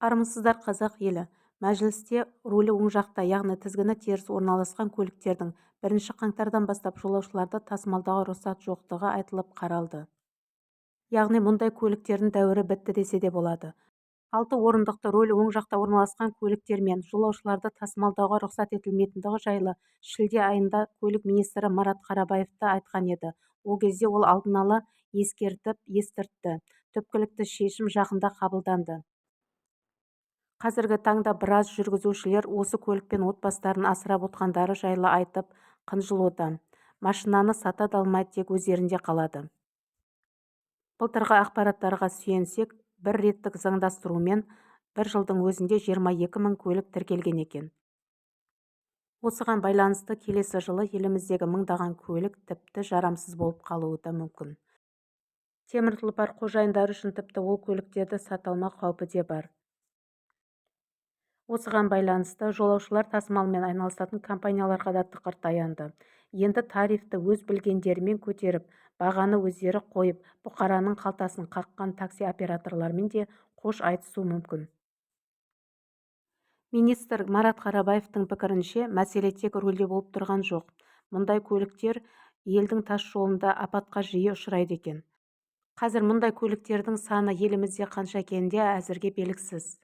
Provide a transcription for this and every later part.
Армысыздар, қазақ елі! Мәжілісте рулі оң жақта, яғни тізгіні теріс орналасқан көліктердің бірінші қаңтардан бастап жолаушыларды тасымалдауға рұқсат жоқтығы айтылып, қаралды. Яғни мұндай көліктердің дәуірі бітті десе де болады. Алты орындықты рулі оң жақта орналасқан көліктермен жолаушыларды тасымалдауға рұқсат етілмейтіндігі жайлы шілде айында көлік министрі Марат Қарабаев та айтқан еді. Ол кезде ол алдын ала ескертіп, естіртті. Түпкілікті шешім жақында қабылданды. Қазіргі таңда біраз жүргізушілер осы көлікпен отбасыларын асырап отқандары жайлы айтып, қынжылуда. Машинаны сата да алмай, тек өздерінде қалады. Былтырғы ақпараттарға сүйенсек, бір реттік заңдастырумен бір жылдың өзінде 22 мың көлік тіркелген екен. Осыған байланысты келесі жылы еліміздегі мыңдаған көлік тіпті жарамсыз болып қалуы да мүмкін. Темір тұлпар қожайындары үшін тіпті ол көліктерді сата алмау қаупі де бар. Осыған байланысты жолаушылар тасымалымен айналысатын компанияларға да тықыр таянды. Енді тарифті өз білгендерімен көтеріп, бағаны өздері қойып, бұқараның қалтасын қаққан такси операторларымен де қош айтысуы мүмкін. Министр Марат Қарабаевтың пікірінше, мәселе тек рульде болып тұрған жоқ. Мұндай көліктер елдің тас жолында апатқа жиі ұшырайды екен. Қазір мұндай көліктердің саны елімізде қанша екені де әзірге белгісіз.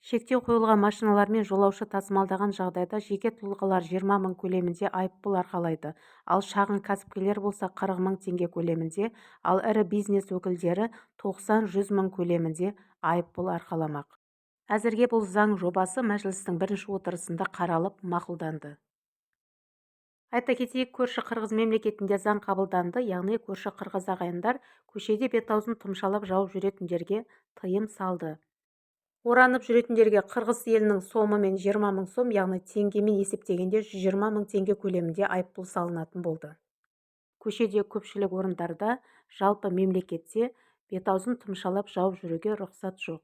Шектеу қойылған машиналармен жолаушы тасымалдаған жағдайда жеке тұлғалар 20 мың көлемінде айыппұл арқалайды, ал шағын кәсіпкерлер болса 40 мың теңге көлемінде, ал ірі бизнес өкілдері 90-100 мың көлемінде айыппұл арқаламақ. Әзірге бұл заң жобасы мәжілістің бірінші отырысында қаралып, мақұлданды. Айта кетейік, көрші Қырғыз мемлекетінде заң қабылданды, яғни көрші қырғыз ағайындар көшеде бет-аузын тұмшалап жауып жүретіндерге тыйым салды. Оранып жүретіндерге қырғыз елінің сомымен 20 мың сом, яғни теңгемен есептегенде 120 мың теңге көлемінде айыппұл салынатын болды. Көшеде, көпшілік орындарда, жалпы мемлекетте бет-аузын тұмшалап жауып жүруге рұқсат жоқ.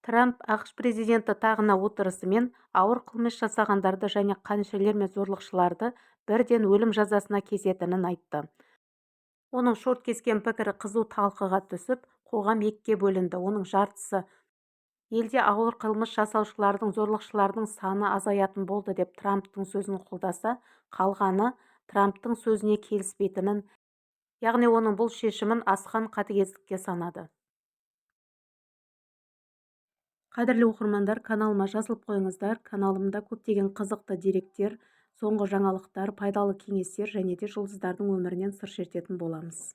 Трамп АҚШ президенті тағына отырысымен ауыр қылмыс жасағандарды және қанішерлер мен зорлықшыларды бірден өлім жазасына кесетінін айтты. Оның шорт кескен пікірі қызу талқыға түсіп, қоғам екіге бөлінді. Оның жартысы елде ауыр қылмыс жасаушылардың, зорлықшылардың саны азаятын болды деп Трамптың сөзін қолдаса, қалғаны Трамптың сөзіне келіспейтінін, яғни оның бұл шешімін асқан қатыгездікке санады. Қадірлі оқырмандар, каналыма жазылып қойыңыздар. Каналымда көптеген қызықты деректер, соңғы жаңалықтар, пайдалы кеңестер және де жұлдыздардың өмірінен сыр шертетін боламыз.